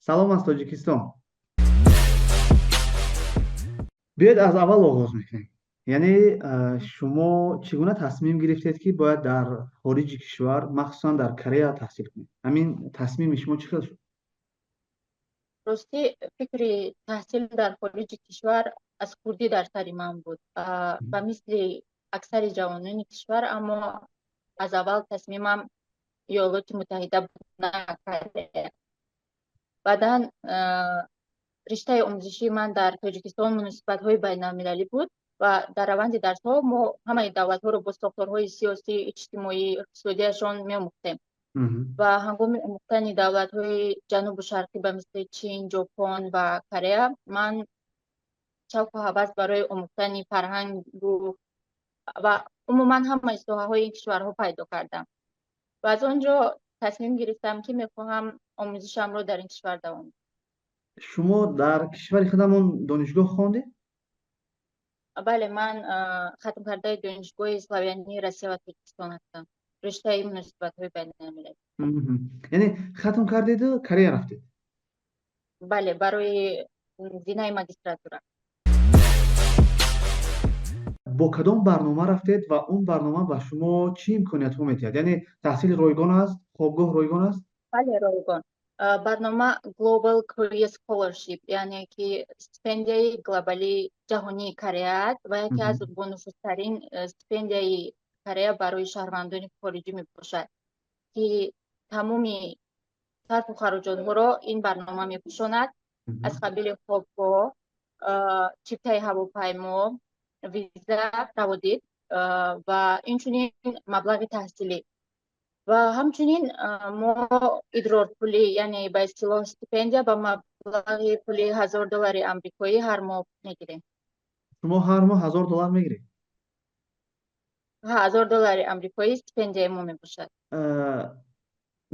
Салом аз Тоҷикистон. Биёед, аз аввал оғоз мекунем. Яъне шумо чӣ гуна тасмим гирифтед, ки бояд дар хориҷи кишвар, махсусан дар Корея таҳсил кунед? Ҳамин тасмими шумо чӣ хел шуд? Ростӣ, фикри таҳсил дар хориҷи кишвар аз хурдӣ дар сари ман буд, ба мисли аксари ҷавонони кишвар, аммо аз аввал тасмимам Иёлоти Муттаҳида буд, на Корея. Баъдан риштаи омӯзишии ман дар Тоҷикистон муносибатҳои байналмилалӣ буд ва дар раванди дарсҳо мо ҳамаи давлатҳоро бо сохторҳои сиёсӣ, иҷтимоӣ, иқтисодиашон меомӯхтем. Ва ҳангоми омӯхтани давлатҳои ҷанубу шарқӣ, ба мисли Чин, Ҷопон ва Корея, ман шавқу ҳавас барои омӯхтани фарҳангу ва умуман ҳамаи соҳаҳои ин кишварҳо пайдо кардам ва аз он ҷо тасмим гирифтам, ки мехоҳам омӯзишамро дар ин кишвар давом. Шумо дар кишвари худамон донишгоҳ хондед? Бале, ман хатмкардаи Донишгоҳи славянии Россия ва Тоҷикистон ҳастам, риштаи муносибатҳои байналмилалӣ. Яъне хатм кардеду Корея рафтед? Бале, барои зинаи магистратура. Бо кадом барнома рафтед ва он барнома ба шумо чӣ имкониятҳо медиҳад? Яъне таҳсили ройгон аст, хобгоҳ ройгон аст? Бале, ройгон. Барнома Global Korea Scholarship, яъне ки стипендияи глобалии ҷаҳонии Корея аст ва яке аз бонуфузтарин стипендияи Корея барои шаҳрвандони хориҷӣ мебошад, ки тамоми сарфу хароҷотҳоро ин барнома мепӯшонад, аз қабили хобгоҳ, чиптаи ҳавопаймо, виза, раводид ва инчунин маблағи таҳсилӣ. Ва ҳамчунин мо идрорпулӣ, яъне ба истилоҳ стипендия, ба маблағи пули 1000 доллари амрикоӣ ҳар моҳ мегирем. Шумо ҳар моҳ 1000 доллар мегиред? 1000 доллари амрикоӣ стипендияи мо мебошад.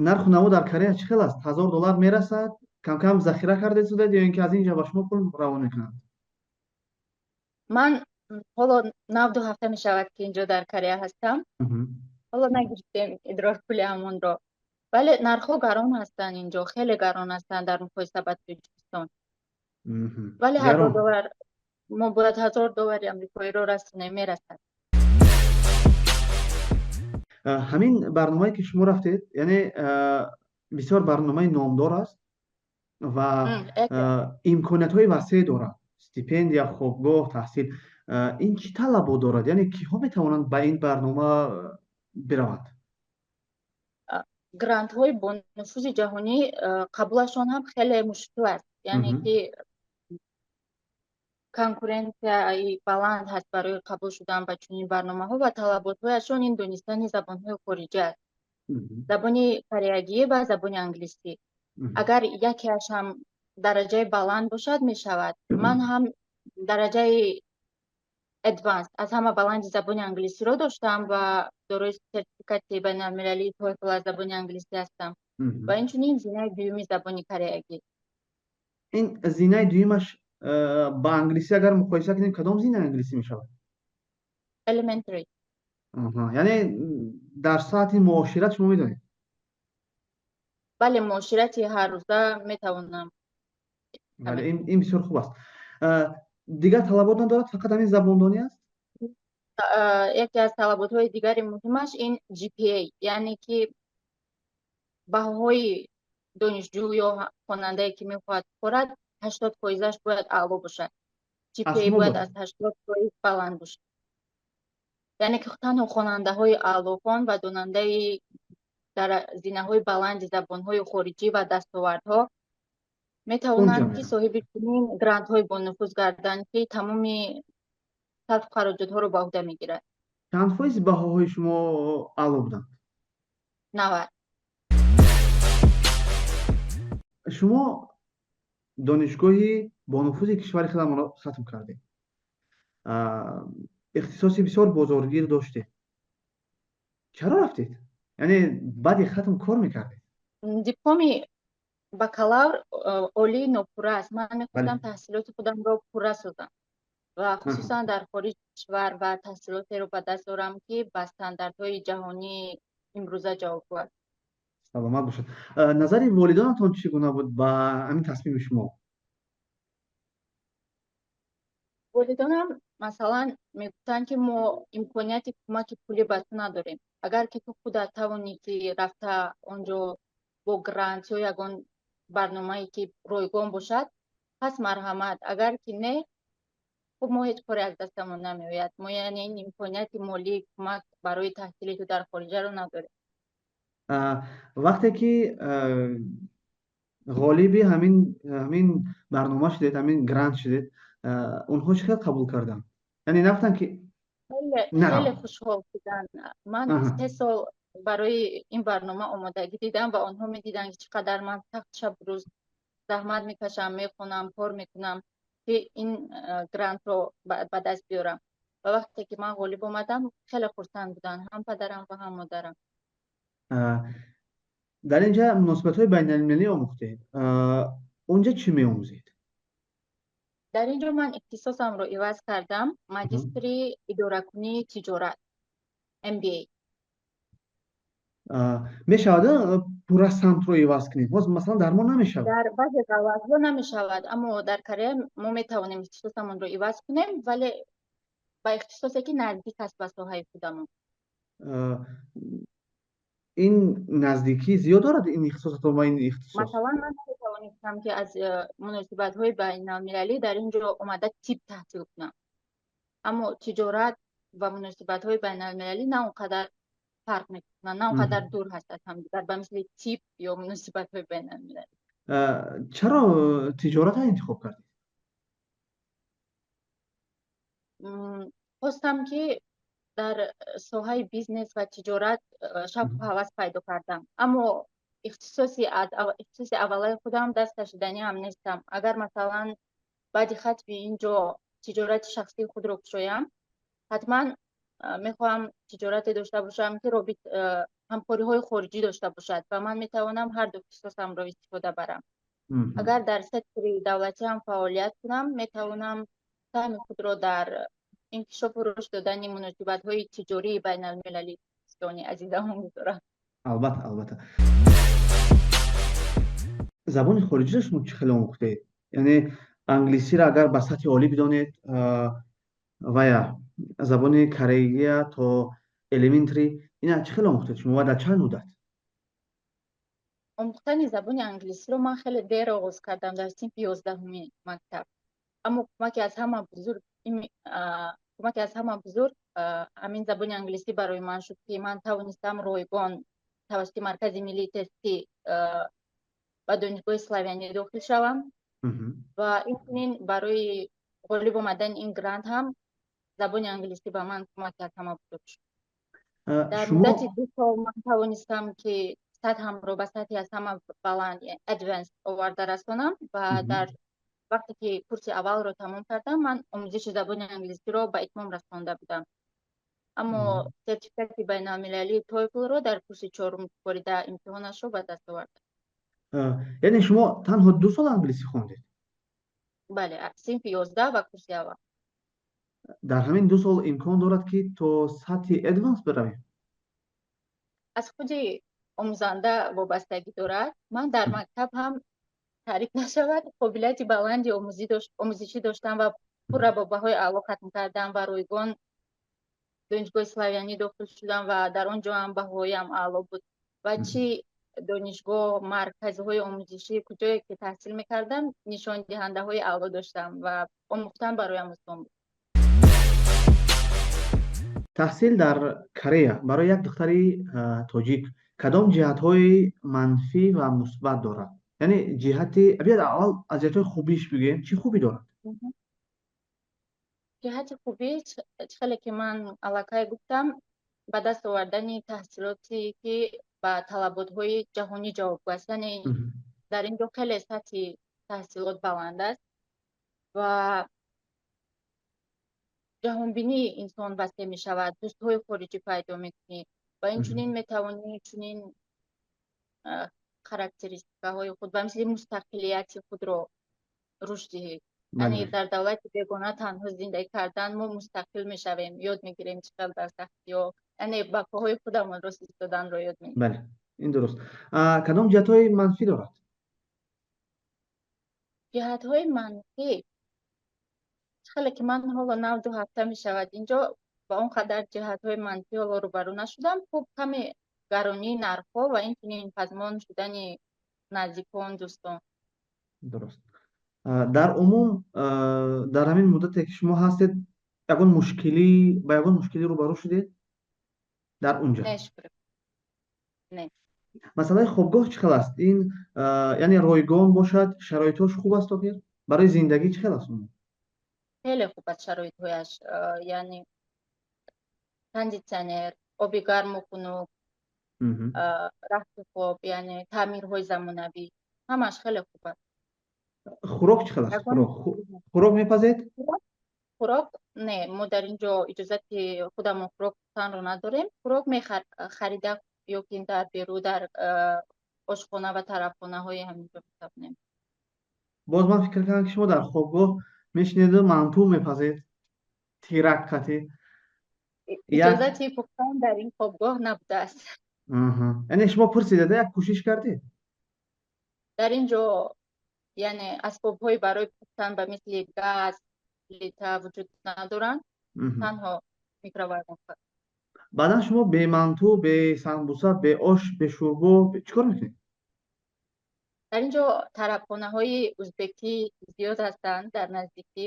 Нарху наво дар Корея чӣ хел аст? 1000 доллар мерасад? Камкам захира кардед судед ё ин ки аз ин ҷо ба шумо пул равон мекунанд? Ман ҳоло нав 2 ҳафта мешавад, ки инҷо дар Корея ҳастам. Ҳоло нагирифтем идрорпули ҳамонро, вале нархҳо гарон ҳастанд, инҷо хеле гарон ҳастанд дар муқоиса ба Тоҷикистон, вале 1000 доллар, мо бояд 1000 доллари амрикоиро расонем, мерасад. Ҳамин барномае, ки шумо рафтед, яъне бисёр барномаи номдор аст ва имкониятҳои васеъ дорад: стипендия, хобгоҳ, таҳсил. Ин чӣ талабот дорад? Яъне киҳо метавонанд ба ин барнома бираванд? Грантҳои бонуфузи ҷаҳонӣ қабулашон ҳам хеле мушкил аст, яъне ки конкуренсияи баланд ҳаст барои қабул шудан ба чунин барномаҳо ва талаботҳояшон ин донистани забонҳои хориҷӣ аст, забони кореягӣ ва забони англисӣ. Агар якеаш ҳам дараҷаи баланд бошад, мешавад. Ман ҳам дараҷаи advanced, аз ҳама баланди забони англисиро доштам ва дорои сертификати байналмилалии TOEFL аз забони англисӣ ҳастам ва инчунин зинаи дуюми забони кореягӣ. Ин зинаи дуюмаш ба англисӣ агар муқоиса кунем, кадом зинаи англисӣ мешавад? Elementary. Яъне дар сатҳи муошират шумо медонед? Бале, муоширати ҳаррӯза метавонам. Бале, ин бисёр хуб аст. Дигар талабот надорад, фақат ҳамин забондонӣ аст? Яке аз талаботҳои дигари муҳимаш ин GPA, яъне ки баҳоҳои донишҷӯ ё хонандае, ки мехоҳад хонад, 80 фоизаш бояд аъло бошад. GPA бояд аз 80% баланд бошад, яъне ки танҳо хонандаҳои аълохон ва донандаи дар зинаҳои баланди забонҳои хориҷӣ ва дастовардҳо метавонанд, ки соҳиби чунин грантҳои бонуфуз гарданд, ки тамоми сарфу хароҷотҳоро ба уҳда мегирад. Чанд фоизи баҳоҳои шумо аъло буданд? 90. Шумо донишгоҳи бонуфузи кишвари худамонро хатм кардед, ихтисоси бисёр бозоргир доштед. Чаро рафтед? Яъне баъди хатм кор мекардед? Дипломи бакалавр олии нопурра аст. Ман мехостам таҳсилоти худамро пурра созам ва хусусан дар хориҷи кишвар ва таҳсилотеро ба даст орам, ки ба стандартҳои ҷаҳонии имрӯза ҷавобгӯ аст. Саломат бошад. Назари волидонатон чӣ гуна буд ба ҳамин тасмими шумо? Волидонам масалан мегуфтанд, ки мо имконияти кӯмаки пулӣ ба ту надорем. Агар ки ту худат тавонӣ, ки рафта он ҷо бо грант ё ягон барномае ки ройгон бошад, пас марҳамат. Агар ки не, хуб, мо ҳеҷ коре аз дастамон намеояд. Мо яъне ин имконияти молии кӯмак барои таҳсили ту дар хориҷаро надорем. Вақте ки ғолиби ҳамин барнома шудед, ҳамин грант шудед, онҳо чӣ хел қабул карданд? Яъне нафтанд ки хеле хушҳол шуданд. Ман 3 сол барои ин барнома омодагӣ дидам ва онҳо медиданд, ки чӣ қадар ман сахт шабу рӯз заҳмат мекашам, мехонам, кор мекунам, ки ин грантро ба даст биёрам. Ва вақте ки ман ғолиб омадам, хеле хурсанд буданд ҳам падарам ва ҳам модарам. Дар ин ҷа муносибатҳои байналмилалӣ омӯхтед. Онҷа чӣ меомӯзед? Дар ин ҷо ман ихтисосамро иваз кардам, магистри идоракунии тиҷорат, MBA. Мешавад пурра самтро иваз кунем? Ҳоз масалан дар мо намешавад. Дар баъзе давлатҳо намешавад, аммо дар Корея мо метавонем ихтисосамонро иваз кунем, вале ба ихтисосе, ки наздик аст ба соҳаи худамон. Ин наздикӣ зиёд дорад ин ихтисосатон ва ин ихтисос? Масалан, ман наметавонистам, ки аз муносибатҳои байналмилалӣ дар ин ҷо омада тиб таҳсил кунам, аммо тиҷорат ва муносибатҳои байналмилалӣ на он қадар фарқ мекунанд, на он қадар дур ҳаст аз ҳамдигар, ба мисли тиб ё муносибатҳои байналмилалӣ. Чаро тиҷоратро интихоб кардед? Хостам, ки дар соҳаи бизнес ва тиҷорат шавқу ҳавас пайдо кардам, аммо ихтисоси аввалаи худам даст кашиданӣ ҳам нестам. Агар масалан баъди хатми ин ҷо тиҷорати шахсии худро кушоям, ҳатман мехоҳам тиҷорате дошта бошам, ки ҳамкориҳои хориҷӣ дошта бошад ва ман метавонам ҳар ду ихтисосамро истифода барам. Агар дар сектори давлатӣ ҳам фаъолият кунам, метавонам саҳми худро дар инкишофу рушд додани муносибатҳои тиҷории байналмилалии Тоҷикистони азизамон гузорам. Албатта, албатта. Забони хориҷиро шумо чӣ хеле омӯхтед? Яъне англисиро агар ба сатҳи олӣ бидонед ва я забони кореягия то elementary, ина чӣ хеле омӯхтед шумо ва дар чанд муддат? Омӯхтани забони англисиро ман хеле дер оғоз кардам, дар синфи 11-уми мактаб. Аммо кӯмаки аз ҳама бузург ҳамин забони англисӣ барои ман шуд, ки ман тавонистам ройгон тавассути Маркази миллии тестӣ ба Донишгоҳи Славянӣ дохил шавам ва инчунин барои ғолиб омадани ин грант ҳам забони англисӣ ба ман кӯмаки аз ҳама бузург шуд. Дар муддати 2 сол ман тавонистам, ки сатҳамро ба сатҳи аз ҳама баланд, advanced, оварда расонам ва дар вақте ки курси аввалро тамом кардам, ман омӯзиши забони англисиро ба итмом расонда будам. Аммо сертификати байналмилалии TOEFL-ро дар курси чорум супорида, имтиҳонашро ба даст овардам. Яъне шумо танҳо 2 сол англисӣ хондед? Бале, синфи 11 ва курси аввал. Дар ҳамин 2 сол имкон дорад, ки то сатҳи advanced биравем? Аз худи омӯзанда вобастагӣ дорад. Ман дар мактаб ҳам, таъриф нашавад, қобилияти баланди омӯзишӣ доштам ва пурра бо баҳои аъло хатм кардам ва ройгон Донишгоҳи Славянӣ дохил шудам ва дар он ҷо ҳам баҳоям аъло буд. Ва чӣ донишгоҳ, марказҳои омӯзишӣ, куҷое ки таҳсил мекардам, нишондиҳандаҳои аъло доштам ва омӯхтан бароям осон буд. Таҳсил дар Корея барои як духтари тоҷик кадом ҷиҳатҳои манфӣ ва мусбат дорад? Яъне ҷиҳати, биёед, аввал аз ҷиҳатҳои хубиш бигӯем, чӣ хубӣ дорад? Ҷиҳати хубӣ, чӣ хеле ки ман аллакай гуфтам, ба даст овардани таҳсилоте, ки ба талаботҳои ҷаҳонӣ ҷавобгӯ аст. Яъне дар ин ҷо хеле сатҳи таҳсилот баланд аст ва ҷаҳонбинии инсон васеъ мешавад, дӯстҳои хориҷӣ пайдо мекунӣ ва инчунин метавонӣ чунин характеристикаҳои худ, ба мисли мустақилияти худро рушд диҳӣ. Яъне дар давлати бегона танҳо зиндагӣ кардан, мо мустақил мешавем, ёд мегирем чӣ хел дар сахтиҳо, яъне ба поҳои худамон рост истоданро ёд мегирем. Бале. Ин дуруст. Кадом ҷиҳатҳои манфӣ дорад? Ҷиҳатҳои манфӣ, хеле ки ман ҳоло нав 2 ҳафта мешавад инҷо, ба он қадар ҷиҳатҳои манфӣ ҳоло рӯбарӯ нашудам. Хуб, каме гаронии нархҳо ва инчунин пазмон шудани наздикон, дӯстон. Дуруст. Дар умум, дар ҳамин муддате, ки шумо ҳастед, ягон мушкилӣ, ба ягон мушкилӣ рӯбарӯ шудед дар унҷа? Не, шукр, не. Масъалаи хобгоҳ чӣ хел аст? Ин, яъне, ройгон бошад, шароитҳош хуб аст? Охир барои зиндагӣ чӣ хел аст? Хеле хуб аст шароитҳояш, яъне кондитсионер, оби гарму хунук, рахти хоб, яъне таъмирҳои замонавӣ, ҳамааш хеле хуб аст. Хӯрок чӣ хел аст? Хӯрок мепазед? Хӯрок не, мо дар ин ҷо иҷозати худамон хӯрок пухтанро надорем. Хӯрок мехарида ё ки дар беру дар ошхона ва тарабхонаҳои ҳаминҷо метавонем. Боз ман фикр кардам, ки шумо дар хобгоҳ мешинеду манту мепазед тирак қатӣ. Иҷозати пухтан дар ин хобгоҳ набудааст. Яъне шумо пурсидед, як кӯшиш кардед? Дар ин ҷо, яъне, асбобҳои барои пухтан ба мисли газ, плита вуҷуд надоранд, танҳо микроволновка. Баъдан шумо бе манту, бе самбуса, бе ош, бе шӯрбо чӣ кор мекунед? Дар ин ҷо тарабхонаҳои узбекӣ зиёд ҳастанд дар наздикӣ.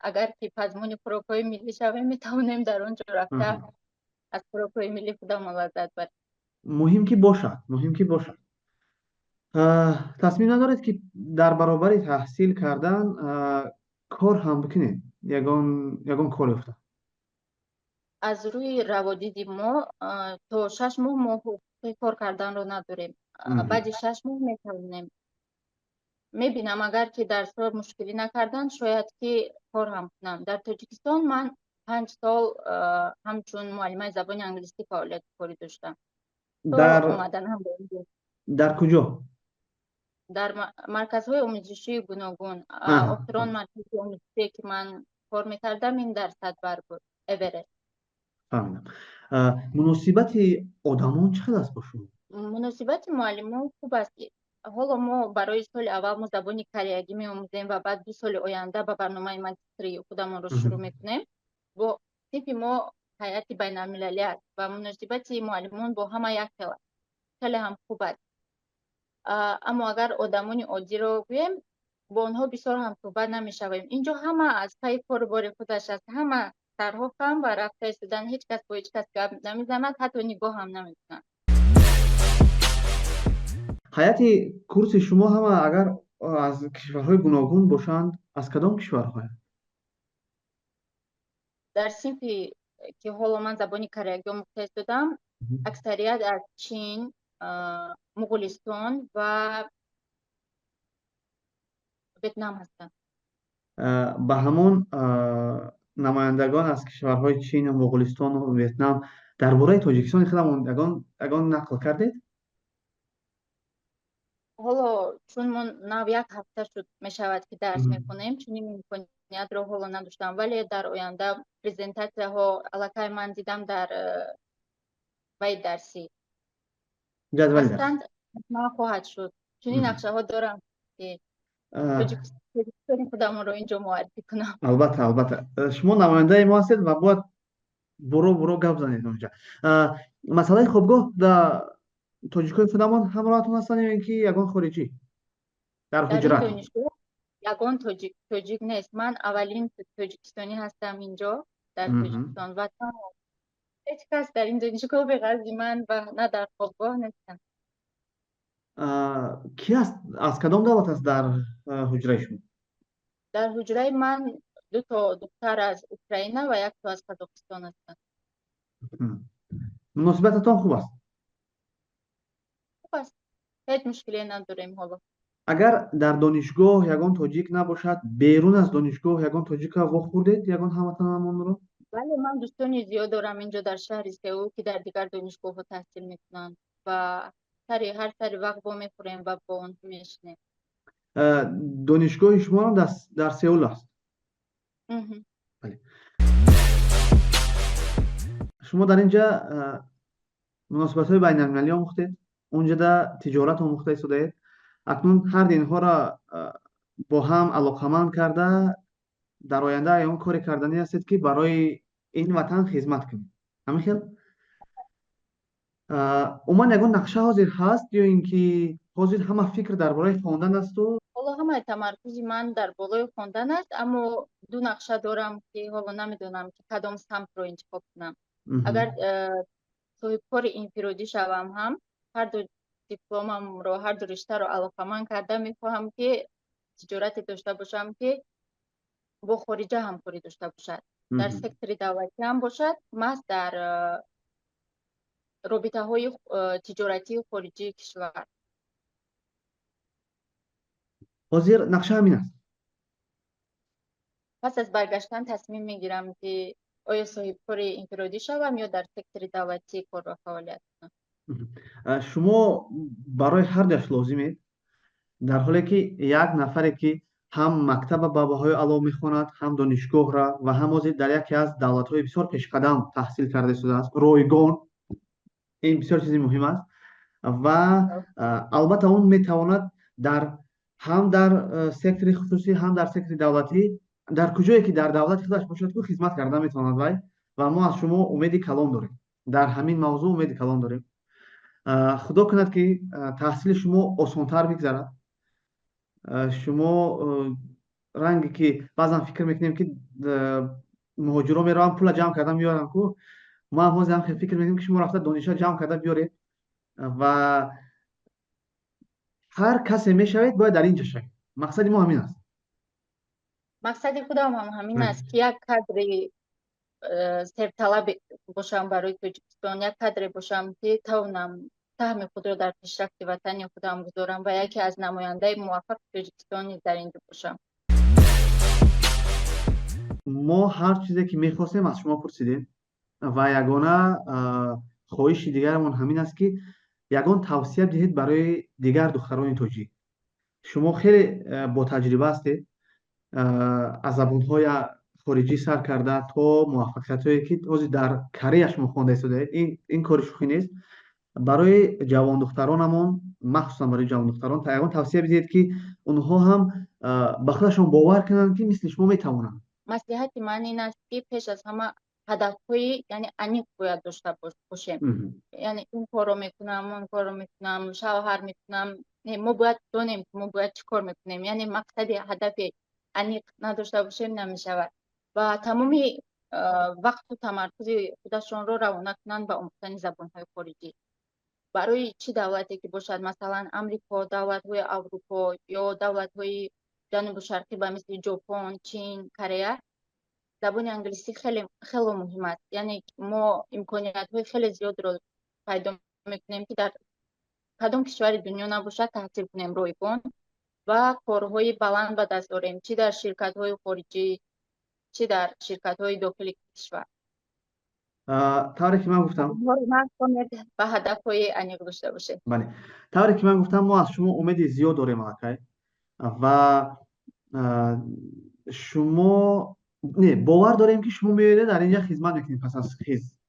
Агар ки пазмони хӯрокҳои миллӣ шавем, метавонем дар он ҷо рафта аз хӯрокҳои миллӣ худамон лаззат барем. Муҳим ки бошад, муҳим ки бошад. Тасмим надоред, ки дар баробари таҳсил кардан кор ҳам бикунед, ягон кор ёфта? Аз рӯи раводиди мо то 6 моҳ мо ҳуқуқи кор карданро надорем. Баъди 6 моҳ метавонем. Мебинам, агар ки дарсҳо мушкилӣ накарданд, шояд ки кор ҳам кунам. Дар Тоҷикистон ман 5 сол ҳамчун муаллимаи забони англисӣ фаъолияти корӣ доштам. Омаданам. Дар куҷо? Дар марказҳои омӯзишии гуногун. Охирон маркази омӯзишие, ки ман кор мекардам, ин дар Садбар буд, Эверест. Фаҳмидам. Муносибати одамон чӣ хел аст бо шумо? Муносибати муаллимон хуб аст. Ҳоло мо барои соли аввал мо забони кореягӣ меомӯзем ва баъд 2 соли оянда ба барномаи магистрӣ худамонро шурӯъ мекунем. Бо синфи мо ҳайати байналмилалӣ аст ва муносибати муаллимон бо ҳама як хел аст, хеле ҳам хуб аст. Аммо агар одамони оддиро гӯем, бо онҳо бисёр ҳамсӯҳбат намешавем. Инҷо ҳама аз пайи кору бори худаш аст, ҳама сарҳо хам ва рафта истодан, ҳеҷ кас бо ҳеҷ кас гап намезанад, ҳатто нигоҳ ҳам намекунад. Ҳайати курси шумо ҳама агар аз кишварҳои гуногун бошанд, аз кадом кишварҳоянд? Дар синфи, ки ҳоло ман забони кореягӣ омӯхта истодам, аксарият аз Чин, Муғулистон ва Ветнам ҳастанд. Ба ҳамон намояндагон аз кишварҳои Чину Муғулистону Ветнам дар бораи Тоҷикистони худамон ягон нақл кардед? Ҳоло чун мо нав як ҳафта шуд мешавад, ки дарс мехонем, чунин имкониятро ҳоло надоштам, вале дар оянда презентатсияҳо аллакай ман дидам, дар ваи дарсӣ ҳастанд, хоҳад шуд. Чунин нақшаҳо дорам, ки Тоҷикистони худамонро инҷо муаррифӣ кунам. Албатта, албатта, шумо намояндаи мо ҳастед ва бояд буро буро гап занед онҷа. Масъалаи хобгоҳ, да тоҷикои худамон ҳамроҳатон ҳастанд ё ин ки ягон хориҷӣ дар ҳуҷра? Ягон тоҷик нест. Ман аввалин тоҷикистонӣ ҳастам инҷо, дар Тоҷикистон, ва ҳеҷ кас дар ин донишгоҳ беғарзи ман ва на дар хобгоҳ нестам. Ки аст, аз кадом давлат аст дар ҳуҷраи шумо? Дар ҳуҷраи ман дуто духтар аз Украина ва якто аз Қазоқистон ҳастанд. Муносибататон хуб аст? Хуб аст, ҳеҷ мушкиле надорем ҳоло. Агар дар донишгоҳ ягон тоҷик набошад, берун аз донишгоҳ ягон тоҷика вохӯрдед, ягон ҳамватанамонро? Бале, ман дӯстони зиёд дорам инҷо, дар шаҳри Сеул, ки дар дигар донишгоҳҳо таҳсил мекунанд ва сари ҳар сари вақт вомехӯрем ва бо онҳо мешинем. Донишгоҳи шумоам дар Сеул аст? Бале. Шумо дар инҷа муносибатҳои байналмилалӣ омӯхтед? Унҷода тиҷорат омӯхта истодаед. Акнун ҳарду инҳоро бо ҳам алоқаманд карда, дар оянда ягон коре карданӣ ҳастед, ки барои ин ватан хизмат кунед. Ҳамин хел? Умуман, ягон нақша ҳозир ҳаст ё ин ки ҳозир ҳама фикр дар бораи хондан асту? Ҳоло ҳамаи тамаркузи ман дар болои хондан аст, аммо ду нақша дорам, ки ҳоло намедонам, ки кадом самтро интихоб кунам. Агар соҳибкори инфиродӣ шавам ҳам, ҳарду дипломамро, ҳарду риштаро алоқаманд карда, мехоҳам, ки тиҷорате дошта бошам, ки бо хориҷа ҳамкорӣ дошта бошад, дар сектори давлатӣ ҳам бошад, маҳз дар робитаҳои тиҷоратии хориҷии кишвар. Ҳозир нақша ҳамин аст. Пас аз баргаштан тасмим мегирам, ки оё соҳибкори инфиродӣ шавам ё дар сектори давлатӣ корро фаъолият кунам. Шумо барои ҳардуяш лозимед, дар ҳоле ки як нафаре, ки ҳам мактаба ба баҳои аъло мехонад, ҳам донишгоҳра ва ҳам ҳозир дар яке аз давлатҳои бисёр пешқадам таҳсил карда истодааст ройгон. Ин бисёр чизи муҳим аст ва албатта он метавонад дар ҳам дар сектори хусусӣ, ҳам дар сектори давлатӣ, дар куҷое ки дар давлати худаш бошад ку, хизмат карда метавонад вай. Ва мо аз шумо умеди калон дорем, дар ҳамин мавзӯъ умеди калон дорем. Худо кунад, ки таҳсили шумо осонтар бигзарад. Шумо ранге ки баъзан фикр мекунем, ки муҳоҷиро мераванд, пула ҷамъ карда меоранд ку, мо ҳам ҳозир ҳам фикр мекунем, ки шумо рафта дониша ҷамъ карда биёред ва ҳар касе мешавед, бояд дар ин ҷо шавед. Мақсади мо ҳамин аст. Мақсади худам ҳам ҳамин аст, ки як кадри серталаб бошам барои Тоҷикистон, як кадре бошам, ки тавонам саҳми худро дар пешрафти ватани худам гузорам ва яке аз намояндаи муваффақи Тоҷикистон низ дар ин ҷо бошам. Мо ҳар чизе ки мехостем, аз шумо пурсидем ва ягона хоҳиши дигарамон ҳамин аст, ки ягон тавсия диҳед барои дигар духтарони тоҷик. Шумо хеле ботаҷриба ҳастед, аз забонҳои хориҷӣ сар карда то муваффақиятҳое, ки ҳозир дар Корея шумо хонда истодаед. Ин кори шӯхӣ нест. Барои ҷавондухтаронамон, махсусан барои ҷавондухтарон ягон тавсия бидиҳед, ки онҳо ҳам ба худашон бовар кунанд, ки мисли шумо метавонанд. Маслиҳати ман ин аст, ки пеш аз ҳама ҳадафҳои, яъне, аниқ бояд дошта бошем. Яъне ин корро мекунам, он корро мекунам, шавҳар мекунам. Мо бояд донем, ки мо бояд чӣ кор мекунем. Яъне мақсади, ҳадафи аниқ надошта бошем, намешавад. Ва тамоми вақту тамаркузи худашонро равона кунанд ба омӯхтани забонҳои хориҷӣ, барои чӣ давлате ки бошад, масалан, Амрико, давлатҳои Аврупо ё давлатҳои Ҷанубу Шарқӣ ба мисли Ҷопон, Чин, Корея. Забони англисӣ хеле муҳим аст. Яъне мо имкониятҳои хеле зиёдро пайдо мекунем, ки дар кадом кишвари дунё набошад, таҳсил кунем ройгон ва корҳои баланд ба даст орем, чӣ дар ширкатҳои хориҷӣ, чӣ дар ширкатҳои дохили кишвар. Тавре ки ман гуфтам, ба ҳадафҳои аниқ дошта бошед. Бале, тавре ки ман гуфтам, мо аз шумо умеди зиёд дорем аллакай ва шумо не, бовар дорем, ки шумо меоед, дар инҷа хизмат мекунед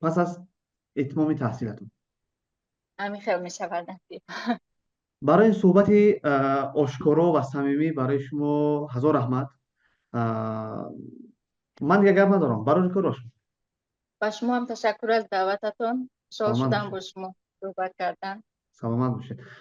пас аз итмоми таҳсилатон. Ҳамин хел мешавад, насиб. Барои ин суҳбати ошкоро ва самимӣ барои шумо ҳазор раҳмат. Ман дигар гап надорам. Барори кор бошед. Ба шумо ҳам ташаккур аз даъвататон. Шод шудам бо шумо суҳбат кардан. Саломат бошед.